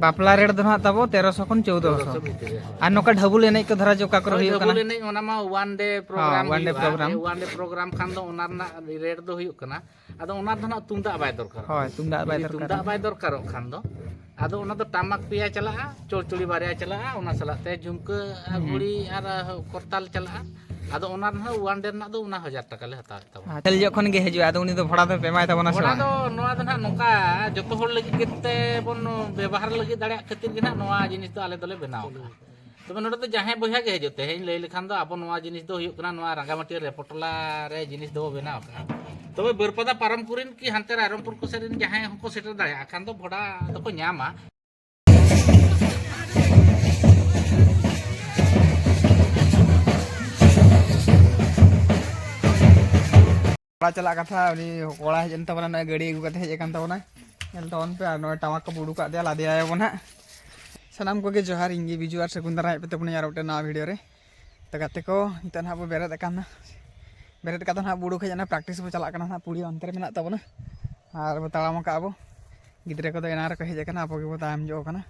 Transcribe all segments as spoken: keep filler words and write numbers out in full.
ᱵᱟᱯᱞᱟ ᱨᱮᱴ ᱫᱚ ᱱᱟᱦᱟᱜ ᱛᱟᱵᱚ ᱛᱮᱨᱚᱥᱚ ᱠᱷᱚᱱ ᱪᱳᱫᱚᱥᱚ ᱵᱷᱤᱛᱤᱨ ᱨᱮ, ᱦᱳᱭ᱾ ᱟᱨ ᱱᱚᱝᱠᱟ ᱰᱷᱟᱵᱩᱞ ᱮᱱᱮᱡ ᱠᱚ ᱫᱷᱟᱨᱟ ᱪᱮ ᱚᱠᱟ ᱠᱚᱨᱮ ᱦᱳᱭ, ᱦᱩᱭᱩᱜ ᱰᱷᱟᱵᱩᱞ ᱠᱟᱱᱟ? ᱮᱱᱮᱡ, ᱚᱱᱟ ᱢᱟ ᱚᱣᱟᱱ ᱰᱮ ᱯᱨᱳᱜᱨᱟᱢ ᱦᱚᱸ, ᱚᱣᱟᱱ ᱰᱮ ᱦᱩᱭᱩᱜᱼᱟ᱾ ᱯᱨᱳᱜᱨᱟᱢ᱾ ᱚᱣᱟᱱ ᱰᱮ ᱯᱨᱳᱜᱨᱟᱢ ᱠᱷᱟᱱ ᱫᱚ ᱚᱱᱟ ᱨᱮᱱᱟᱜ ᱨᱮᱴ ᱫᱚ ᱦᱩᱭᱩᱜ ᱠᱟᱱᱟ, ᱟᱫᱚ ᱚᱱᱟ ᱫᱚ ᱱᱟᱜ ᱛᱩᱢᱫᱟᱜ ᱵᱟᱭ ᱫᱚᱨᱠᱟᱨᱚᱜᱼᱟ᱾ ᱦᱳᱭ, ᱛᱩᱢᱫᱟᱜ ᱵᱟᱭ ᱡᱩᱫᱤ ᱫᱚᱨᱠᱟᱨᱚᱜᱼᱟ᱾ ᱛᱩᱢᱫᱟᱜ ᱵᱟᱭ ᱫᱚᱨᱠᱟᱨᱚᱜ ᱠᱷᱟᱱ ᱫᱚ, ᱟᱫᱚ ᱚᱱᱟ ᱫᱚ ᱴᱟᱢᱟᱠ ᱯᱮᱭᱟ ᱪᱟᱞᱟᱜᱼᱟ, ᱪᱚᱲᱪᱚᱲᱤ ᱵᱟᱨᱭᱟ ᱪᱟᱞᱟᱜᱼᱟ, ᱚᱱᱟ ᱥᱟᱞᱟᱜ ᱛᱮ ᱡᱷᱩᱢᱠᱟᱹ ᱟᱨ ᱦᱩᱸ᱾ ᱜᱷᱩᱲᱤ ᱟᱨ ᱠᱚᱨᱛᱟᱞ ᱪᱟᱞᱟᱜᱼᱟ᱾ ᱟᱫᱚ ᱚᱱᱟ ᱨᱮᱱᱟᱜ ᱚᱣᱟᱱ ᱰᱮ ᱨᱮᱱᱟᱜ ᱫᱚ ᱚᱱᱟ ᱦᱟᱡᱟᱨ ᱴᱟᱠᱟ ᱞᱮ ᱦᱟᱛᱟᱣᱮᱫ ᱛᱟᱵᱚᱱᱟ᱾ ᱟᱨ ᱛᱮᱞ ᱡᱚᱠᱷᱚᱱ ᱜᱮ ᱦᱤᱡᱩᱜᱼᱟ, ᱟᱫᱚ ᱩᱱᱤ ᱫᱚ ᱵᱷᱟᱲᱟ ᱫᱚ ᱯᱮ ᱮᱢᱟᱭ ᱛᱟᱵᱚᱱᱟ ᱥᱮ ᱵᱷᱟᱲᱟ ᱵᱟᱝ? ᱫᱚ ᱱᱚᱣᱟ ᱫᱚ ᱱᱟᱦᱟᱜ ᱱᱚᱝᱠᱟ, ᱡᱚᱛᱚ ᱦᱚᱲ ᱞᱟᱹᱜᱤᱫ ᱜᱮᱛᱮ ᱵᱚᱱ ᱵᱮᱵᱚᱦᱟᱨ ᱞᱟᱹᱜᱤᱫ ᱫᱟᱲᱮᱭᱟᱜ ᱠᱷᱟᱹᱛᱤᱨ ᱜᱮ ᱱᱟᱦᱟᱜ ᱱᱚᱣᱟ ᱡᱤᱱᱤᱥ ᱫᱚ ᱟᱞᱮ ᱫᱚᱞᱮ ᱵᱮᱱᱟᱣ ᱠᱟᱜᱼᱟ᱾ ᱛᱚᱵᱮ ᱱᱚᱰᱮ ᱫᱚ ᱡᱟᱦᱟᱸᱭ ᱵᱚᱭᱦᱟ ᱜᱮ ᱦᱤᱡᱩᱜ, ᱛᱮᱦᱮᱧ ᱞᱟᱹᱭ ᱞᱮᱠᱷᱟᱱ ᱫᱚ ᱟᱵᱚ ᱱᱚᱣᱟ ᱡᱤᱱᱤᱥ ᱫᱚ ᱦᱩᱭᱩᱜ ᱠᱟᱱᱟ, ᱱᱚᱣᱟ ᱨᱟᱸᱜᱟᱢᱟᱹᱴᱤᱭᱟᱹ ᱨᱮᱯᱚᱴᱚᱞᱟ ᱨᱮ ᱡᱤᱱᱤᱥ ᱫᱚᱵᱚ ᱵᱮᱱᱟᱣ ᱠᱟᱜᱼᱟ᱾ ᱛᱚᱵᱮ ᱵᱟᱹᱨᱯᱟᱫᱟ ᱯᱟᱨᱚᱢ ᱠᱚᱨᱮᱱ ᱠᱤ ᱦᱟᱱᱛᱮ ᱨᱟᱭᱨᱚᱝᱯᱩᱨ ᱠᱚ ᱥᱮᱫ ᱨᱮᱱ ᱡᱟᱦᱟᱸᱭ ᱦᱚᱸᱠᱚ ᱥᱮᱴᱮᱨ ᱫᱟᱲᱮᱭᱟᱜᱼᱟ ᱠᱷᱟᱱ ᱫᱚ ᱵᱷᱚᱲᱟ ᱫᱚᱠᱚ ᱧᱟᱢᱟ᱾ ᱠᱚᱲᱟ ᱪᱟᱞᱟᱜ ᱠᱟᱛᱷᱟ, ᱩᱱᱤ ᱠᱚᱲᱟ ᱦᱮᱡ ᱮᱱ ᱛᱟᱵᱚᱱᱟ, ᱱᱚᱜᱼᱚᱭ ᱜᱟᱹᱰᱤ ᱟᱹᱜᱩ ᱠᱟᱛᱮ ᱦᱮᱡ ᱟᱠᱟᱱ ᱛᱟᱵᱚᱱᱟ᱾ ᱧᱮᱞ ᱛᱟᱵᱚᱱ ᱯᱮ, ᱟᱨ ᱱᱚᱜᱼᱚᱭ ᱴᱟᱢᱟᱠ ᱠᱚ ᱵᱚ ᱩᱰᱩᱠ ᱟᱠᱟᱫ ᱛᱟᱭᱟ, ᱞᱟᱫᱮᱭᱟᱭᱟᱵᱚᱱ ᱦᱟᱸᱜ᱾ ᱥᱟᱱᱟᱢ ᱠᱚᱜᱮ ᱡᱚᱦᱟᱨ, ᱤᱧ ᱜᱮ ᱵᱤᱡᱩ ᱟᱨ ᱥᱟᱹᱜᱩᱱ ᱫᱟᱨᱟᱢ ᱦᱮᱡ ᱯᱮ ᱛᱟᱵᱚᱱᱟ ᱟᱨ ᱢᱤᱫᱴᱮᱱ ᱱᱟᱣᱟ ᱵᱷᱤᱰᱤᱭᱳ ᱨᱮ᱾ ᱛᱚ ᱜᱟᱛᱮ ᱠᱚ, ᱱᱤᱛᱚᱜ ᱱᱟᱦᱟᱜ ᱵᱚ ᱵᱮᱨᱮᱫ ᱟᱠᱟᱱᱟ᱾ ᱵᱮᱨᱮᱫ ᱠᱟᱛᱮ ᱱᱟᱦᱟᱜ ᱵᱚ ᱩᱰᱩᱠ ᱦᱮᱡ ᱮᱱᱟ, ᱯᱨᱮᱠᱴᱤᱥ ᱵᱚ ᱪᱟᱞᱟᱜ ᱠᱟᱱᱟ ᱱᱟᱦᱟᱜ, ᱯᱩᱲᱤ ᱚᱱᱛᱮ ᱨᱮ ᱢᱮᱱᱟᱜ ᱛᱟᱵᱚᱱᱟ᱾ ᱟᱨ ᱵᱚ ᱛᱟᱲᱟᱢ ᱟᱠᱟᱫᱼᱟ ᱵᱚ᱾ ᱜᱤᱫᱽᱨᱟᱹ ᱠᱚᱫᱚ ᱮᱱᱟᱝ ᱨᱮᱠᱚ ᱦᱮᱡ ᱟᱠᱟᱱᱟ, ᱟᱵᱚ ᱜᱮᱵᱚ ᱛᱟᱭᱚᱢ ᱧᱚᱜ ᱟᱠᱟᱱᱟ᱾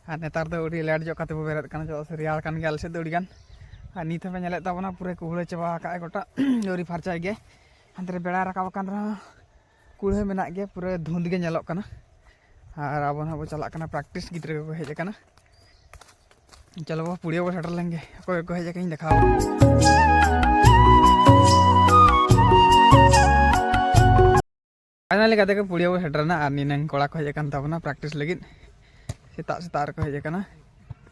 ᱟᱨ ᱱᱮᱛᱟᱨ ᱫᱚ ᱟᱹᱰᱤ ᱞᱮᱴ ᱧᱚᱜ ᱠᱟᱛᱮ ᱵᱚ ᱵᱮᱨᱮᱫ ᱠᱟᱱᱟ, ᱪᱮᱫᱟᱜ ᱥᱮ ᱨᱮᱭᱟᱲ ᱠᱟᱱ ᱜᱮᱭᱟ ᱟᱞᱮ ᱥᱮᱫ ᱫᱚ ᱟᱹᱰᱤ ᱜᱟᱱ᱾ ᱟᱨ ᱱᱤᱛ ᱦᱚᱸᱯᱮ ᱧᱮᱞᱮᱫ ᱛᱟᱵᱚᱱᱟ, ᱯᱩᱨᱟᱹ ᱠᱩᱦᱲᱟᱹ ᱪᱟᱵᱟ ᱟᱠᱟᱫᱼᱟᱭ ᱜᱚᱴᱟ᱾ ᱟᱹᱣᱨᱤ ᱯᱷᱟᱨᱪᱟᱭ ᱜᱮᱭᱟᱭ᱾ ᱦᱟᱱᱛᱮ ᱨᱮ ᱵᱮᱲᱟᱭ ᱨᱟᱠᱟᱵ ᱟᱠᱟᱱ ᱨᱮᱦᱚᱸ ᱠᱩᱲᱦᱟᱹ ᱢᱮᱱᱟᱜ ᱜᱮᱭᱟ, ᱯᱩᱨᱟᱹ ᱫᱷᱩᱸᱫᱽ ᱜᱮ ᱧᱮᱞᱚᱜ ᱠᱟᱱᱟ᱾ ᱟᱨ ᱟᱵᱚ ᱱᱟᱦᱟᱜ ᱵᱚ ᱪᱟᱞᱟᱜ ᱠᱟᱱᱟ ᱯᱨᱮᱠᱴᱤᱥ, ᱜᱤᱫᱽᱨᱟᱹ ᱠᱚᱠᱚ ᱦᱮᱡ ᱟᱠᱟᱱᱟ᱾ ᱪᱚᱞᱚ ᱵᱚ ᱯᱩᱲᱤᱭᱟᱹ ᱵᱚ ᱥᱮᱴᱮᱨ ᱞᱮᱱ ᱜᱮ, ᱚᱠᱚᱭ ᱠᱚᱠᱚ ᱦᱮᱡ ᱟᱠᱟᱱ ᱤᱧ ᱫᱮᱠᱷᱟᱣ ᱟᱵᱚᱱᱟ᱾ ᱯᱷᱟᱭᱱᱟᱞᱤ ᱜᱟᱛᱮ ᱠᱚ, ᱯᱩᱲᱤᱭᱟᱹ ᱵᱚ ᱥᱮᱴᱮᱨ ᱮᱱᱟ ᱟᱨ ᱱᱤᱱᱟᱹᱝ ᱠᱚᱲᱟ ᱠᱚ ᱦᱮᱡ ᱟᱠᱟᱱ ᱛᱟᱵᱚᱱᱟ ᱯᱨᱮᱠᱴᱤᱥ ᱞᱟᱹᱜᱤᱫ᱾ ᱥᱮᱛᱟᱜ ᱥᱮᱛᱟᱜ ᱨᱮᱠᱚ ᱦᱮᱡ ᱟᱠᱟᱱᱟ᱾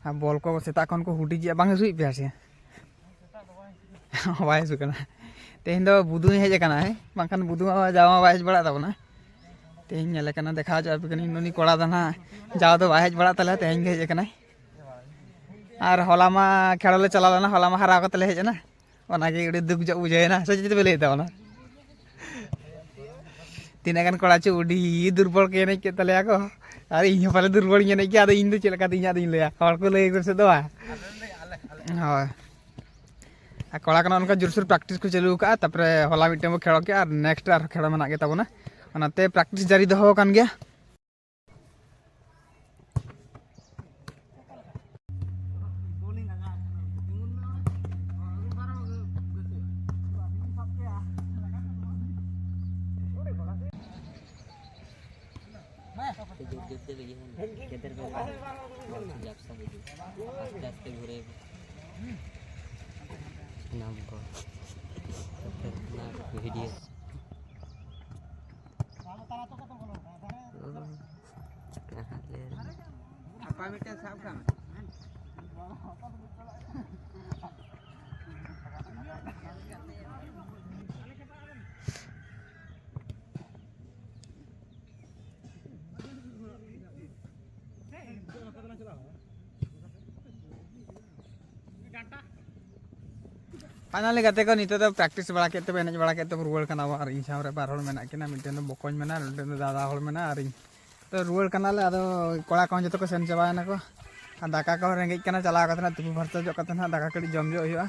ᱟᱨ ᱵᱚᱞ ᱠᱚ ᱥᱮᱛᱟᱜ ᱠᱷᱚᱱ ᱠᱚ ᱦᱩᱰᱤ ᱜᱮᱭᱟ, ᱵᱟᱝ ᱦᱟᱹᱥᱩᱭᱮᱫ ᱯᱮᱭᱟ ᱥᱮ? ᱵᱟᱭ ᱦᱤᱡᱩᱜ ᱠᱟᱱᱟ᱾ ᱛᱮᱦᱮᱧ ᱫᱚ ᱵᱩᱫᱩᱭ ᱦᱮᱡ ᱟᱠᱟᱱᱟ, ᱦᱮᱸ? ᱵᱟᱝᱠᱷᱟᱱ ᱵᱩᱫᱩ ᱢᱟ ᱡᱟᱣ ᱢᱟ ᱵᱟᱭ ᱦᱮᱡ ᱵᱟᱲᱟᱜ ᱛᱟᱵᱚᱱᱟ᱾ ᱛᱮᱦᱮᱧ ᱧᱮᱞᱮ ᱠᱟᱱᱟ, ᱫᱮᱠᱷᱟᱣ ᱦᱚᱪᱚ ᱟᱯᱮ ᱠᱟᱹᱱᱟᱹᱧ, ᱩᱱᱤ ᱠᱚᱲᱟ ᱫᱚ ᱱᱟᱦᱟᱜ ᱡᱟᱣ ᱫᱚ ᱵᱟᱭ ᱦᱮᱡ ᱵᱟᱲᱟᱜ ᱛᱟᱞᱮᱭᱟ, ᱛᱮᱦᱮᱧ ᱜᱮ ᱦᱮᱡ ᱟᱠᱟᱱᱟᱭ᱾ ᱟᱨ ᱦᱚᱞᱟ ᱢᱟ ᱠᱷᱮᱞ ᱞᱮ ᱪᱟᱞᱟᱣ ᱞᱮᱱᱟ, ᱦᱚᱞᱟ ᱢᱟ ᱦᱟᱨᱟᱣ ᱠᱟᱛᱮ ᱞᱮ ᱦᱮᱡ ᱮᱱᱟ, ᱚᱱᱟᱜᱮ ᱟᱹᱰᱤ ᱫᱩᱠ ᱧᱚᱜ ᱵᱩᱡᱷᱟᱹᱣ ᱮᱱᱟ, ᱥᱮ ᱪᱮᱫ ᱯᱮ ᱞᱟᱹᱭᱮᱫ ᱛᱟᱵᱚᱱᱟ? ᱛᱤᱱᱟᱹᱜ ᱜᱟᱱ ᱠᱚᱲᱟ ᱪᱚ ᱟᱹᱰᱤ ᱫᱩᱨᱵᱚᱞ ᱠᱚ ᱮᱱᱮᱡ ᱠᱮᱫ ᱛᱟᱞᱮᱭᱟ ᱠᱚ, ᱟᱨ ᱤᱧ ᱦᱚᱸ ᱯᱟᱞᱮ ᱫᱩᱨᱵᱚᱞ ᱤᱧ ᱮᱱᱮᱡ ᱠᱮᱫᱟ᱾ ᱟᱫᱚ ᱤᱧ ᱫᱚ ᱪᱮᱫ ᱞᱮᱠᱟᱛᱮ ᱤᱧᱟᱹᱜ ᱫᱚᱧ ᱞᱟᱹᱭᱟ, ᱦᱚᱲ ᱠᱚ ᱞᱟᱹᱭ ᱟᱠᱚ ᱥᱮ ᱫᱚ ᱵᱟᱝ? ᱦᱳᱭ᱾ ᱟᱨ ᱠᱚᱲᱟ ᱠᱚ ᱱᱚᱜᱼᱚ ᱱᱚᱝᱠᱟ ᱡᱳᱨᱥᱳᱨ ᱯᱨᱮᱠᱴᱤᱥ ᱠᱚ ᱪᱟᱹᱞᱩ ᱟᱠᱟᱫᱼᱟ᱾ ᱛᱟᱨᱯᱚᱨᱮ ᱦᱚᱞᱟ ᱢᱤᱫᱴᱮᱱ ᱵᱚ ᱠᱷᱮᱞ ᱠᱮᱫᱼᱟ ᱟᱨ ᱱᱮᱠᱥᱴ ᱟᱨᱦᱚᱸ ᱠᱷᱮᱞ ᱢᱮᱱᱟᱜ ᱜᱮ ᱛᱟᱵᱚᱱᱟ, ᱚᱱᱟᱛᱮ ᱯᱨᱮᱠᱴᱤᱥ ᱡᱟᱹᱨᱤ ᱫᱚᱦᱚ ᱟᱠᱟᱱ ᱜᱮᱭᱟ᱾ ᱡᱳᱨ ᱡᱳᱨ ᱛᱮ ᱞᱟᱹᱭ ᱦᱩᱭᱩᱜᱼᱟ᱾ ᱜᱮᱫᱮᱨ ᱜᱮᱫᱮᱨ᱾ ᱡᱟᱯᱥᱟ ᱦᱤᱡᱩᱜ᱾ ᱟᱥᱛᱮ ᱟᱥᱛᱮ ᱜᱷᱩᱨᱮ᱾ ᱥᱟᱱᱟᱢ ᱠᱚ᱾ ᱠᱷᱟᱛᱟᱨᱱᱟᱠ ᱵᱷᱤᱰᱤᱭᱳ᱾ ᱛᱟᱦᱞᱮ ᱦᱟᱯᱟ ᱢᱤᱫᱴᱮᱱ ᱥᱟᱵ ᱠᱟᱜ ᱢᱮ᱾ Finally ᱜᱟᱛᱮ ᱠᱚ, ᱱᱤᱛᱚᱜ ᱫᱚ practice ᱵᱟᱲᱟ ᱠᱮᱫ ᱛᱮ, ᱮᱱᱮᱡ ᱵᱟᱲᱟ ᱠᱮᱫ ᱛᱮᱵᱚ ᱨᱩᱣᱟᱹᱲ ᱠᱟᱱᱟ ᱟᱵᱚ᱾ ᱟᱨ ᱤᱧ ᱥᱟᱶ ᱨᱮ ᱵᱟᱨ ᱦᱚᱲ ᱢᱮᱱᱟᱜ ᱠᱤᱱᱟ, ᱢᱤᱫᱴᱮᱱ ᱫᱚ ᱵᱚᱠᱚᱧ ᱢᱮᱱᱟᱭᱟ ᱟᱨ ᱢᱤᱫᱴᱮᱱ ᱫᱚ ᱫᱟᱫᱟ ᱦᱚᱲ ᱢᱮᱱᱟᱭᱟ᱾ ᱟᱨ ᱤᱧ ᱛᱚ ᱨᱩᱣᱟᱹᱲ ᱠᱟᱱᱟᱞᱮ, ᱟᱫᱚ ᱠᱚᱲᱟ ᱠᱚᱦᱚᱸ ᱡᱚᱛᱚ ᱠᱚ ᱥᱮᱱ ᱪᱟᱵᱟᱭᱮᱱᱟ ᱠᱚ᱾ ᱟᱨ ᱫᱟᱠᱟ ᱠᱚᱦᱚᱸ ᱨᱮᱸᱜᱮᱡ ᱠᱟᱱᱟ, ᱪᱟᱞᱟᱣ ᱠᱟᱛᱮ ᱱᱟᱜ ᱛᱩᱯᱩ ᱯᱷᱟᱨᱪᱟ ᱧᱚᱜ ᱠᱟᱛᱮ ᱱᱟᱜ ᱫᱟᱠᱟ ᱠᱟᱹᱴᱤᱡ ᱡᱚᱢ ᱧᱚᱜ ᱦᱩᱭᱩᱜᱼᱟ᱾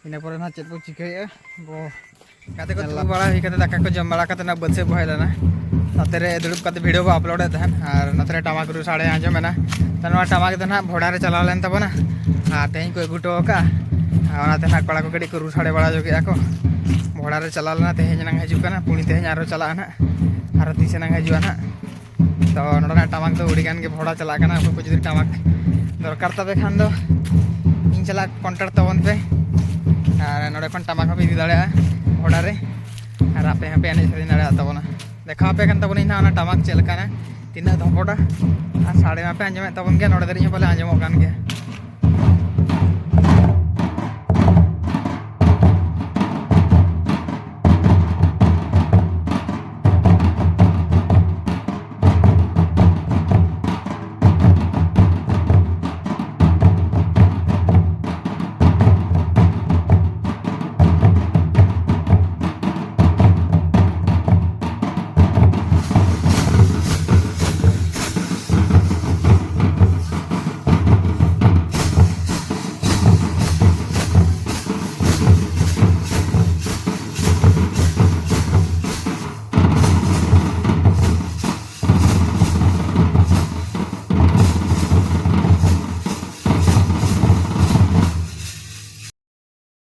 ᱤᱱᱟᱹ ᱯᱚᱨᱮ ᱱᱟᱜ ᱪᱮᱫ ᱵᱚ ᱪᱤᱠᱟᱹᱭᱮᱫᱼᱟ ᱵᱚ᱾ ᱜᱟᱛᱮ ᱠᱚ ᱛᱩᱯᱩ ᱵᱟᱲᱟ ᱦᱩᱭ ᱠᱟᱛᱮ, ᱫᱟᱠᱟ ᱠᱚ ᱡᱚᱢ ᱵᱟᱲᱟ ᱠᱟᱛᱮ ᱱᱟᱜ ᱵᱟᱹᱫᱽ ᱥᱮᱫ ᱵᱚ ᱦᱮᱡ ᱞᱮᱱᱟ᱾ ᱱᱚᱛᱮ ᱨᱮ ᱫᱩᱲᱩᱵ ᱠᱟᱛᱮ video ᱵᱚ upload ᱮᱫ ᱛᱟᱦᱮᱸᱫ, ᱟᱨ ᱱᱚᱛᱮ ᱨᱮ ᱴᱟᱢᱟᱠ ᱨᱩ ᱥᱟᱰᱮ ᱟᱸᱡᱚᱢ ᱮᱱᱟ᱾ ᱛᱚ ᱱᱚᱣᱟ ᱴᱟᱢᱟᱠ ᱫᱚ ᱱᱟᱜ ᱵᱷᱚᱲᱟ ᱨᱮ ᱪᱟᱞᱟᱣ ᱞᱮᱱ ᱛᱟᱵᱚᱱᱟ, ᱟᱨ ᱛᱮᱦᱮᱧ ᱠᱚ ᱟᱹᱜᱩ ᱦᱚᱴᱚ ᱟᱠᱟᱫᱼᱟ᱾ ᱟᱨ ᱚᱱᱟᱛᱮ ᱱᱟᱜ ᱠᱚᱲᱟ ᱠᱚ ᱠᱟᱹᱴᱤᱡ ᱠᱚ ᱨᱩ ᱥᱟᱰᱮ ᱵᱟᱲᱟ ᱧᱚᱜᱮᱫᱼᱟ ᱠᱚ᱾ ᱵᱷᱚᱲᱟ ᱨᱮ ᱪᱟᱞᱟᱣ ᱞᱮᱱᱟ, ᱛᱮᱦᱮᱧ ᱮᱱᱟᱝ ᱦᱤᱡᱩᱜ ᱠᱟᱱᱟ, ᱯᱩᱱᱤ ᱛᱮᱦᱮᱧ ᱟᱨᱚ ᱪᱟᱞᱟᱜᱼᱟ ᱱᱟᱜ, ᱟᱨᱚ ᱛᱤᱥ ᱮᱱᱟᱝ ᱦᱤᱡᱩᱜᱼᱟ ᱱᱟᱜ᱾ ᱛᱚ ᱱᱚᱰᱮᱱᱟᱜ ᱴᱟᱢᱟᱠ ᱫᱚ ᱟᱹᱰᱤ ᱜᱟᱱ ᱜᱮ ᱵᱷᱚᱲᱟ ᱪᱟᱞᱟᱜ ᱠᱟᱱᱟ᱾ ᱚᱠᱚᱭ ᱠᱚ ᱡᱩᱫᱤ ᱴᱟᱢᱟᱠ ᱫᱚᱨᱠᱟᱨ ᱛᱟᱯᱮ ᱠᱷᱟᱱ ᱫᱚ ᱤᱧ ᱥᱟᱞᱟᱜ contact ᱛᱟᱵᱚᱱ ᱯᱮ, ᱟᱨ ᱱᱚᱰᱮ ᱠᱷᱚᱱ ᱴᱟᱢᱟᱠ ᱦᱚᱸᱯᱮ ᱤᱫᱤ ᱫᱟᱲᱮᱭᱟᱜᱼᱟ ᱵᱷᱚᱲᱟ ᱨᱮ, ᱟᱨ ᱟᱯᱮ ᱦᱚᱸᱯᱮ ᱮᱱᱮᱡ ᱥᱮᱨᱮᱧ ᱫᱟᱲᱮᱭᱟᱜ ᱛᱟᱵᱚᱱᱟ᱾ ᱫᱮᱠᱷᱟᱣ ᱟᱯᱮ ᱠᱟᱱ ᱛᱟᱵᱚᱱᱟᱹᱧ ᱱᱟᱦᱟᱜ ᱚᱱᱟ ᱴᱟᱢᱟᱠ ᱪᱮᱫ ᱞᱮᱠᱟᱱᱟ, ᱛᱤᱱᱟᱹᱜ ᱫᱷᱚᱯᱚᱴᱟ, ᱟᱨ ᱥᱟᱰᱮ ᱢᱟᱯᱮ ᱟᱸᱡᱚᱢᱮᱫ ᱛᱟᱵᱚᱱ ᱜᱮᱭᱟ, ᱱᱚᱰᱮ ᱫᱷᱟᱹᱨᱤᱡ ᱦᱚᱸ ᱯᱟᱞᱮ ᱟᱸᱡᱚᱢᱚᱜ ᱠᱟᱱ ᱜᱮᱭᱟ᱾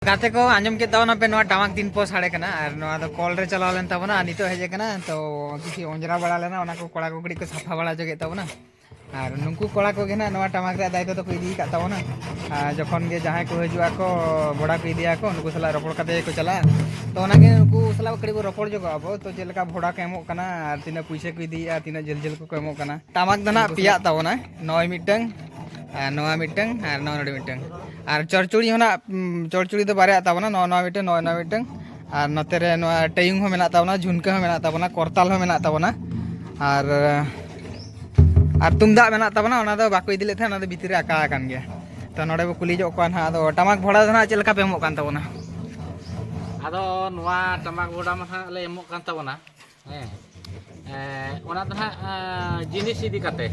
ᱜᱟᱛᱮ ᱠᱚ, ᱟᱸᱡᱚᱢ ᱠᱮᱫ ᱛᱟᱵᱚᱱᱟ ᱯᱮ, ᱱᱚᱣᱟ ᱴᱟᱢᱟᱠ ᱛᱤᱱ ᱯᱚ ᱥᱟᱰᱮ ᱠᱟᱱᱟ, ᱟᱨ ᱱᱚᱣᱟ ᱫᱚ ᱠᱚᱞ ᱨᱮ ᱪᱟᱞᱟᱣ ᱞᱮᱱ ᱛᱟᱵᱚᱱᱟ, ᱟᱨ ᱱᱤᱛᱚᱜ ᱦᱮᱡ ᱟᱠᱟᱱᱟ᱾ ᱛᱚ ᱠᱤᱪᱷᱩ ᱚᱸᱡᱽᱨᱟ ᱵᱟᱲᱟ ᱞᱮᱱᱟ, ᱚᱱᱟ ᱠᱚ ᱠᱚᱲᱟ ᱠᱚ ᱠᱟᱹᱴᱤᱡ ᱠᱚ ᱥᱟᱯᱷᱟ ᱵᱟᱲᱟ ᱚᱪᱚ ᱠᱮᱫ ᱛᱟᱵᱚᱱᱟ᱾ ᱟᱨ ᱱᱩᱠᱩ ᱠᱚᱲᱟ ᱠᱚᱜᱮ ᱱᱟᱜ ᱱᱚᱣᱟ ᱴᱟᱢᱟᱠ ᱨᱮᱭᱟᱜ ᱫᱟᱭᱤᱛᱛᱚ ᱫᱚᱠᱚ ᱤᱫᱤ ᱟᱠᱟᱫ ᱛᱟᱵᱚᱱᱟ᱾ ᱟᱨ ᱡᱚᱠᱷᱚᱱ ᱜᱮ ᱡᱟᱦᱟᱸᱭ ᱠᱚ ᱦᱤᱡᱩᱜ ᱟᱠᱚ, ᱵᱷᱚᱲᱟ ᱠᱚ ᱤᱫᱤᱭᱟᱠᱚ, ᱱᱩᱠᱩ ᱥᱟᱞᱟᱜ ᱨᱚᱯᱚᱲ ᱠᱟᱛᱮ ᱜᱮᱠᱚ ᱪᱟᱞᱟᱜᱼᱟ᱾ ᱛᱚ ᱚᱱᱟᱜᱮ ᱱᱩᱠᱩ ᱥᱟᱞᱟᱜ ᱠᱟᱹᱴᱤᱡ ᱵᱚ ᱨᱚᱯᱚᱲ ᱧᱚᱜᱚᱜᱼᱟ ᱵᱚ, ᱛᱚ ᱪᱮᱫ ᱞᱮᱠᱟ ᱵᱷᱚᱲᱟ ᱠᱚ ᱮᱢᱚᱜ ᱠᱟᱱᱟ ᱟᱨ ᱛᱤᱱᱟᱹᱜ ᱯᱩᱭᱥᱟᱹ ᱠᱚ ᱤᱫᱤᱭᱮᱫᱼᱟ, ᱛᱤᱱᱟᱹᱜ ᱡᱷᱟᱹᱞ ᱡᱷᱟᱹᱞ ᱠᱚᱠᱚ ᱮᱢᱚᱜ ᱠᱟᱱᱟ᱾ ᱴᱟᱢᱟᱠ ᱫᱚ ᱱᱟᱜ ᱯᱮᱭᱟᱜ ᱛᱟᱵᱚᱱᱟ, ᱱᱚᱣᱟ ᱢᱤᱫᱴᱟᱝ, ᱟᱨ ᱱᱚᱣᱟ ᱢᱤᱫᱴᱟᱝ, ᱟᱨ ᱱᱚᱣᱟ ᱱᱚᱰᱮ ᱢᱤᱫᱴᱟᱝ᱾ ᱟᱨ ᱪᱚᱲᱪᱩᱲᱤ ᱦᱚᱸ ᱱᱟᱜ, ᱩᱢ, ᱪᱚᱲᱪᱩᱲᱤ ᱫᱚ ᱵᱟᱨᱭᱟᱜ ᱛᱟᱵᱚᱱᱟ, ᱱᱚᱣᱟ, ᱱᱚᱣᱟ ᱢᱤᱫᱴᱟᱝ, ᱱᱚᱣᱟ, ᱱᱚᱣᱟ ᱢᱤᱫᱴᱟᱝ᱾ ᱟᱨ ᱱᱚᱛᱮ ᱨᱮ ᱱᱚᱣᱟ ᱴᱮᱭᱩᱝ ᱦᱚᱸ ᱢᱮᱱᱟᱜ ᱛᱟᱵᱚᱱᱟ, ᱡᱷᱩᱱᱠᱟᱹ ᱦᱚᱸ ᱢᱮᱱᱟᱜ ᱛᱟᱵᱚᱱᱟ, ᱠᱚᱨᱛᱟᱞ ᱦᱚᱸ ᱢᱮᱱᱟᱜ ᱛᱟᱵᱚᱱᱟ, ᱟᱨ, ᱟᱨ ᱛᱩᱢᱫᱟᱜ ᱢᱮᱱᱟᱜ ᱛᱟᱵᱚᱱᱟ, ᱚᱱᱟ ᱫᱚ ᱵᱟᱠᱚ ᱤᱫᱤ ᱞᱮᱫ ᱛᱟᱦᱮᱸᱫ, ᱚᱱᱟ ᱫᱚ ᱵᱷᱤᱛᱤᱨ ᱨᱮ ᱟᱠᱟ ᱟᱠᱟᱱ ᱜᱮᱭᱟ᱾ ᱛᱚ ᱱᱚᱰᱮ ᱵᱚ ᱠᱩᱞᱤ ᱧᱚᱜ ᱠᱚᱣᱟ ᱱᱟᱦᱟᱜ, ᱟᱫᱚ ᱴᱟᱢᱟᱠ ᱵᱷᱚᱲᱟ ᱫᱚ ᱱᱟᱦᱟᱜ ᱪᱮᱫ ᱞᱮᱠᱟ ᱯᱮ ᱮᱢᱚᱜ ᱠᱟᱱ ᱛᱟᱵᱚᱱᱟ? ᱟᱫᱚ ᱱᱚᱣᱟ ᱴᱟᱢᱟᱠ ᱵᱷᱚᱲᱟ ᱢᱟ ᱱᱟᱦᱟᱜ ᱞᱮ ᱮᱢᱚᱜ ᱠᱟᱱ ᱛᱟᱵᱚᱱᱟ, ᱦᱮᱸ, ᱮᱸ, ᱚᱱᱟ ᱫᱚ ᱱᱟᱦᱟᱜ, ᱮᱸ, ᱡᱤᱱᱤᱥ ᱤᱫᱤ ᱠᱟᱛᱮ,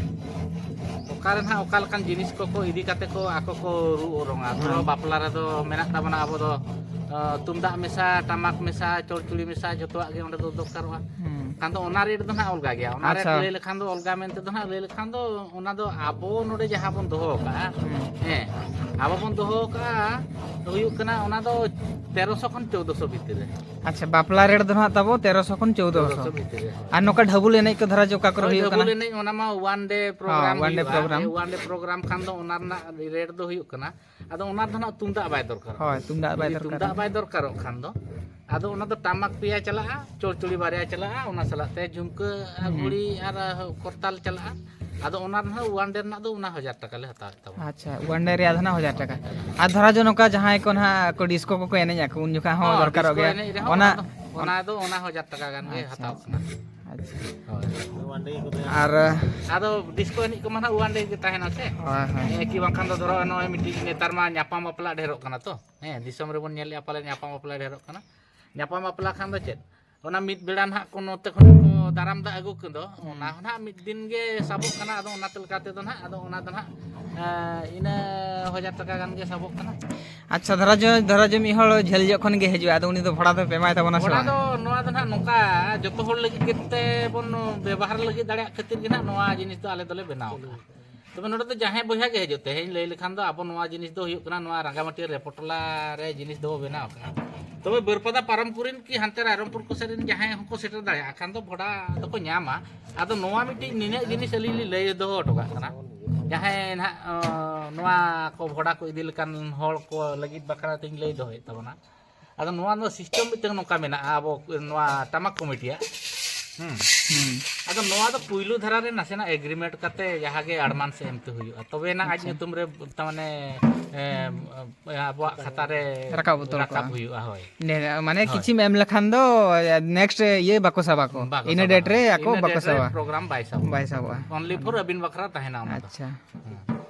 ᱚᱠᱟᱨᱮ ᱱᱟᱦᱟᱜ ᱚᱠᱟ ᱞᱮᱠᱟᱱ ᱡᱤᱱᱤᱥ ᱠᱚᱠᱚ ᱤᱫᱤ ᱠᱟᱛᱮ ᱠᱚ ᱟᱠᱚ ᱠᱚ ᱨᱩ ᱚᱨᱚᱝᱟ᱾ ᱫᱷᱚᱨᱚ, ᱦᱮᱸ᱾ ᱵᱟᱯᱞᱟ ᱨᱮᱫᱚ ᱢᱮᱱᱟᱜ ᱛᱟᱵᱚᱱᱟ ᱟᱵᱚ ᱫᱚ, ᱮᱸ, ᱛᱩᱢᱫᱟᱜ ᱢᱮᱥᱟ, ᱴᱟᱢᱟᱠ ᱢᱮᱥᱟ, ᱪᱚᱲᱪᱩᱲᱤ ᱢᱮᱥᱟ, ᱡᱚᱛᱚᱣᱟᱜ ᱜᱮ ᱚᱸᱰᱮ ᱫᱚ ᱫᱚᱨᱠᱟᱨᱚᱜᱼᱟ᱾ ᱦᱮᱸ᱾ ᱠᱷᱟᱱ ᱫᱚ ᱚᱱᱟ ᱨᱮᱴ ᱫᱚ ᱱᱟᱦᱟᱜ ᱚᱞᱜᱟ ᱜᱮᱭᱟ᱾ ᱚᱱᱟ ᱨᱮᱴ, ᱟᱪᱪᱷᱟ᱾ ᱞᱟᱹᱭ ᱞᱮᱠᱷᱟᱱ ᱫᱚ ᱚᱞᱜᱟ ᱢᱮᱱᱛᱮ ᱫᱚ ᱱᱟᱦᱟᱜ, ᱞᱟᱹᱭ ᱞᱮᱠᱷᱟᱱ ᱫᱚ ᱚᱱᱟ ᱫᱚ ᱟᱵᱚ ᱱᱚᱰᱮ ᱡᱟᱦᱟᱸ ᱵᱚᱱ ᱫᱚᱦᱚ ᱟᱠᱟᱜᱼᱟ, ᱦᱮᱸ᱾ ᱦᱮᱸ, ᱟᱵᱚ ᱵᱚᱱ ᱫᱚᱦᱚ ᱟᱠᱟᱜᱼᱟ, ᱦᱩᱭᱩᱜ ᱠᱟᱱᱟ ᱚᱱᱟ ᱫᱚ ᱛᱮᱨᱚᱥᱚ ᱠᱷᱚᱱ ᱪᱳᱫᱽᱫᱚᱥᱚ ᱵᱷᱤᱛᱤᱨ ᱨᱮ᱾ ᱟᱪᱪᱷᱟ, ᱵᱟᱯᱞᱟ ᱨᱮᱴ ᱫᱚ ᱱᱟᱦᱟᱜ ᱛᱟᱵᱚ ᱛᱮᱨᱚᱥᱚ ᱠᱷᱚᱱ ᱪᱳᱫᱽᱫᱚᱥᱚ᱾ ᱪᱳᱫᱽᱫᱚᱥᱚ ᱵᱷᱤᱛᱤᱨ ᱨᱮ, ᱦᱳᱭ᱾ ᱟᱨ ᱱᱚᱝᱠᱟ ᱰᱷᱟᱹᱵᱩᱞ ᱮᱱᱮᱡ ᱠᱚ ᱫᱷᱟᱨᱟ ᱡᱮ ᱚᱠᱟ ᱠᱚᱨᱮ ᱦᱳᱭ, ᱦᱩᱭᱩᱜ ᱰᱷᱟᱹᱵᱩᱞ ᱠᱟᱱᱟ? ᱮᱱᱮᱡ, ᱚᱱᱟ ᱢᱟ ᱚᱣᱟᱱ ᱰᱮ ᱯᱨᱳᱜᱨᱟᱢ ᱦᱚᱸ, ᱚᱣᱟᱱ ᱰᱮ ᱦᱩᱭᱩᱜᱼᱟ᱾ ᱯᱨᱳᱜᱨᱟᱢ᱾ ᱦᱮᱸ, ᱚᱣᱟᱱ ᱰᱮ ᱯᱨᱳᱜᱨᱟᱢ ᱠᱷᱟᱱ ᱫᱚ ᱚᱱᱟ ᱨᱮᱱᱟᱜ ᱨᱮᱴ ᱫᱚ ᱦᱩᱭᱩᱜ ᱠᱟᱱᱟ᱾ ᱟᱫᱚ ᱚᱱᱟ ᱫᱚ ᱱᱟᱦᱟᱜ ᱛᱩᱢᱫᱟᱜ ᱵᱟᱭ ᱫᱚᱨᱠᱟᱨᱚᱜᱼᱟ᱾ ᱦᱳᱭ, ᱛᱩᱢᱫᱟᱜ ᱵᱟᱭ ᱡᱩᱫᱤ ᱫᱚᱨᱠᱟᱨᱚᱜᱼᱟ᱾ ᱛᱩᱢᱫᱟᱜ ᱵᱟᱭ ᱫᱚᱨᱠᱟᱨᱚᱜ ᱠᱷᱟᱱ ᱫᱚ, ᱟᱫᱚ ᱚᱱᱟ ᱫᱚ ᱴᱟᱢᱟᱠ ᱯᱮᱭᱟ ᱪᱟᱞᱟᱜᱼᱟ, ᱪᱚᱲᱪᱚᱲᱤ ᱵᱟᱨᱭᱟ ᱪᱟᱞᱟᱜᱼᱟ, ᱚᱱᱟ ᱥᱟᱞᱟᱜ ᱛᱮ ᱡᱷᱩᱢᱠᱟᱹ ᱟᱨ ᱦᱩᱸ᱾ ᱜᱷᱩᱲᱤ ᱟᱨ ᱠᱚᱨᱛᱟᱞ ᱪᱟᱞᱟᱜᱼᱟ᱾ ᱟᱫᱚ ᱚᱱᱟ ᱨᱮᱱᱟᱜ ᱚᱣᱟᱱ ᱰᱮ ᱨᱮᱱᱟᱜ ᱫᱚ ᱚᱱᱟ ᱦᱟᱡᱟᱨ ᱴᱟᱠᱟ ᱞᱮ ᱦᱟᱛᱟᱣᱮᱫ ᱛᱟᱵᱚᱱᱟ᱾ ᱟᱪᱪᱷᱟ, ᱚᱣᱟᱱ ᱰᱮ ᱨᱮᱭᱟᱜ ᱫᱚ ᱱᱟᱦᱟᱜ ᱦᱟᱡᱟᱨ ᱴᱟᱠᱟ᱾ ᱟᱨ ᱫᱷᱚᱨᱟ ᱡᱚ ᱱᱚᱝᱠᱟ ᱡᱟᱦᱟᱸᱭ ᱠᱚ ᱱᱟᱦᱟᱜ ᱠᱚ ᱰᱤᱥᱠᱳ ᱠᱚᱠᱚ ᱮᱱᱮᱡ ᱟᱠᱚ, ᱩᱱ ᱡᱚᱠᱷᱟᱜ ᱦᱚᱸ ᱦᱚᱸ, ᱫᱚᱨᱠᱟᱨᱚᱜ ᱰᱤᱥᱠᱳ ᱜᱮᱭᱟ? ᱮᱱᱮᱡ ᱨᱮᱦᱚᱸ ᱚᱱᱟ ᱚᱱᱟ ᱫᱚ, ᱚᱱᱟ ᱫᱚ ᱚᱱᱟ ᱦᱟᱡᱟᱨ ᱴᱟᱠᱟ ᱜᱟᱱ ᱜᱮ ᱟᱪᱪᱷᱟ᱾ ᱦᱟᱛᱟᱣ ᱠᱟᱱᱟ᱾ ᱟᱪᱪᱷᱟ᱾ ᱦᱳᱭ᱾ ᱟᱨ ᱟᱫᱚ ᱰᱤᱥᱠᱳ ᱮᱱᱮᱡ ᱠᱚᱢᱟ ᱱᱟᱦᱟᱜ ᱚᱣᱟᱱ ᱰᱮ ᱜᱮ ᱛᱟᱦᱮᱱᱟ ᱥᱮ? ᱦᱳᱭ, ᱦᱳᱭ᱾ ᱦᱮᱸ, ᱠᱤ ᱵᱟᱝᱠᱷᱟᱱ ᱫᱚ ᱫᱷᱚᱨᱚ ᱱᱚᱜᱼᱚᱭ ᱢᱤᱫᱴᱤᱡ ᱱᱮᱛᱟᱨ ᱢᱟ ᱧᱟᱯᱟᱢ ᱵᱟᱯᱞᱟ ᱰᱷᱮᱨᱚᱜ ᱠᱟᱱᱟ ᱛᱚ᱾ ᱦᱮᱸ, ᱫᱤᱥᱚᱢ ᱨᱮᱵᱚᱱ ᱧᱮᱞᱮᱫᱼᱟ ᱯᱟᱞᱮ ᱧᱟᱯᱟᱢ ᱵᱟᱯᱞᱟ ᱰᱷᱮᱨᱚᱜ ᱠᱟᱱᱟ᱾ ᱧᱟᱯᱟᱢ ᱵᱟᱯᱞᱟ ᱠᱷᱟᱱ ᱫᱚ ᱪᱮᱫ? ᱚᱱᱟ ᱢᱤᱫ ᱵᱮᱲᱟ ᱱᱟᱦᱟᱜ ᱠᱚ ᱱᱚᱛᱮ ᱠᱷᱚᱱ ᱠᱚ ᱫᱟᱨᱟᱢ ᱫᱟᱜ ᱟᱹᱜᱩ ᱠᱚᱫᱚ, ᱦᱩᱸ᱾ ᱚᱱᱟ ᱦᱚᱸ ᱱᱟᱦᱟᱜ ᱢᱤᱫ ᱫᱤᱱ ᱜᱮ ᱥᱟᱵᱚᱜ ᱠᱟᱱᱟ᱾ ᱟᱫᱚ ᱚᱱᱟ ᱞᱮᱠᱟ ᱛᱮᱫᱚ ᱱᱟᱦᱟᱜ, ᱟᱫᱚ ᱚᱱᱟ ᱫᱚ ᱱᱟᱦᱟᱜ, ᱮᱸ, ᱤᱱᱟᱹ ᱦᱟᱡᱟᱨ ᱴᱟᱠᱟ ᱜᱟᱱ ᱜᱮ ᱥᱟᱵᱚᱜ ᱠᱟᱱᱟ᱾ ᱟᱪᱪᱷᱟ, ᱫᱷᱚᱨᱟ ᱡᱚ, ᱫᱷᱚᱨᱟ ᱡᱚ ᱢᱤᱫ ᱦᱚᱲ ᱡᱷᱟᱹᱞ ᱧᱚᱜ ᱠᱷᱚᱱ ᱜᱮ ᱦᱤᱡᱩᱜᱼᱟ, ᱟᱫᱚ ᱩᱱᱤ ᱫᱚ ᱵᱷᱟᱲᱟ ᱫᱚ ᱯᱮ ᱮᱢᱟᱭ ᱛᱟᱵᱚᱱᱟ ᱥᱮ ᱵᱷᱟᱲᱟ ᱵᱟᱝ? ᱫᱚ ᱱᱚᱣᱟ ᱫᱚ ᱱᱟᱦᱟᱜ ᱱᱚᱝᱠᱟ, ᱡᱚᱛᱚ ᱦᱚᱲ ᱞᱟᱹᱜᱤᱫ ᱜᱮᱛᱮ ᱵᱚᱱ ᱵᱮᱵᱚᱦᱟᱨ ᱞᱟᱹᱜᱤᱫ ᱫᱟᱲᱮᱭᱟᱜ ᱠᱷᱟᱹᱛᱤᱨ ᱜᱮ ᱱᱟᱦᱟᱜ ᱱᱚᱣᱟ ᱡᱤᱱᱤᱥ ᱫᱚ ᱟᱞᱮ ᱫᱚᱞᱮ ᱵᱮᱱᱟᱣ ᱠᱟᱜᱼᱟ᱾ ᱛᱚᱵᱮ ᱱᱚᱰᱮ ᱫᱚ ᱡᱟᱦᱟᱸᱭ ᱵᱚᱭᱦᱟ ᱜᱮ ᱦᱤᱡᱩᱜ, ᱛᱮᱦᱮᱧ ᱞᱟᱹᱭ ᱞᱮᱠᱷᱟᱱ ᱫᱚ ᱟᱵᱚ ᱱᱚᱣᱟ ᱡᱤᱱᱤᱥ ᱫᱚ ᱦᱩᱭᱩᱜ ᱠᱟᱱᱟ, ᱱᱚᱣᱟ ᱨᱟᱸᱜᱟᱢᱟᱹᱴᱤᱭᱟᱹ ᱨᱮᱯᱚᱴᱚᱞᱟ ᱨᱮ ᱡᱤᱱᱤᱥ ᱫᱚᱵᱚ ᱵᱮᱱᱟᱣ ᱠᱟᱜᱼᱟ᱾ ᱛᱚᱵᱮ ᱵᱟᱹᱨᱯᱟᱫᱟ ᱯᱟᱨᱚᱢ ᱠᱚᱨᱮᱱ ᱠᱤ ᱦᱟᱱᱛᱮ ᱨᱟᱭᱨᱚᱝᱯᱩᱨ ᱠᱚ ᱥᱮᱫ ᱨᱮᱱ ᱡᱟᱦᱟᱸᱭ ᱦᱚᱸᱠᱚ ᱥᱮᱴᱮᱨ ᱫᱟᱲᱮᱭᱟᱜᱼᱟ ᱠᱷᱟᱱ ᱫᱚ ᱵᱷᱚᱰᱟ ᱫᱚᱠᱚ ᱧᱟᱢᱟ᱾ ᱟᱫᱚ ᱱᱚᱣᱟ ᱢᱤᱫᱴᱤᱡ ᱱᱤᱱᱟᱹᱜ ᱡᱤᱱᱤᱥ ᱟᱹᱞᱤᱧ ᱞᱤᱧ ᱞᱟᱹᱭ ᱫᱚᱦᱚ ᱦᱚᱴᱚ ᱠᱟᱜ ᱠᱟᱱᱟ, ᱡᱟᱦᱟᱸᱭ ᱱᱟᱦᱟᱜ, ᱚ, ᱱᱚᱣᱟ ᱠᱚ ᱵᱷᱚᱰᱟ ᱠᱚ ᱤᱫᱤ ᱞᱮᱠᱟᱱ ᱦᱚᱲ ᱠᱚ ᱞᱟᱹᱜᱤᱫ ᱵᱟᱠᱷᱨᱟ ᱛᱤᱧ ᱞᱟᱹᱭ ᱫᱚᱦᱚᱭᱮᱫ ᱛᱟᱵᱚᱱᱟ᱾ ᱟᱫᱚ ᱱᱚᱣᱟ ᱫᱚ ᱥᱤᱥᱴᱮᱢ ᱢᱤᱫᱴᱟᱝ ᱱᱚᱝᱠᱟ ᱢᱮᱱᱟᱜᱼᱟ ᱟᱵᱚ ᱱᱚᱣᱟ ᱴᱟᱢᱟᱠ ᱠᱚᱢᱤᱴᱤᱭᱟᱜ᱾ ᱦᱩᱸ᱾ ᱦᱩᱸ᱾ ᱟᱫᱚ ᱱᱚᱣᱟ ᱫᱚ ᱯᱩᱭᱞᱩ ᱫᱷᱟᱨᱟ ᱨᱮ ᱱᱟᱥᱮᱱᱟᱜ ᱮᱜᱽᱨᱤᱢᱮᱱᱴ ᱠᱟᱛᱮ ᱡᱟᱦᱟᱸ ᱜᱮ ᱟᱰᱢᱟᱱᱥ ᱮᱢ ᱛᱮ ᱦᱩᱭᱩᱜᱼᱟ, ᱛᱚᱵᱮ ᱮᱱᱟᱝ ᱟᱡ ᱟᱪᱪᱷᱟ᱾ ᱧᱩᱛᱩᱢ ᱨᱮ ᱛᱟᱨ ᱢᱟᱱᱮ, ᱮ, ᱟᱵᱚᱣᱟᱜ ᱠᱷᱟᱛᱟ ᱨᱮ ᱨᱟᱠᱟᱵ ᱩᱛᱟᱹᱨ ᱨᱟᱠᱟᱵ ᱠᱚᱜᱼᱟ᱾ ᱦᱩᱭᱩᱜᱼᱟ, ᱦᱳᱭ᱾ ᱱᱮ-, ᱢᱟᱱᱮ ᱦᱳᱭ᱾ ᱠᱤᱪᱷᱤᱢ ᱮᱢ ᱞᱮᱠᱷᱟᱱ ᱫᱚ ᱱᱮᱠᱥᱴ ᱤᱭᱟᱹ ᱵᱟᱠᱚ ᱥᱟᱵᱟ ᱠᱚ᱾ ᱵᱟᱠᱚ ᱤᱱᱟᱹ ᱥᱟᱵᱟ᱾ ᱰᱮᱴ ᱨᱮ ᱟᱠᱚ ᱤᱱᱟᱹ ᱵᱟᱠᱚ ᱰᱮᱴ ᱨᱮ ᱥᱟᱵᱟ᱾ ᱯᱨᱳᱜᱨᱟᱢ ᱵᱟᱭ ᱥᱟᱵᱚᱜᱼᱟ᱾ ᱵᱟᱭ ᱥᱟᱵᱚᱜᱼᱟ᱾ Only for ᱟᱹᱵᱤᱱ ᱵᱟᱠᱷᱨᱟ ᱛᱟᱦᱮᱱᱟ ᱚᱱᱟ ᱫᱚ᱾ ᱟᱪᱪᱷᱟ᱾ ᱦᱮᱸ᱾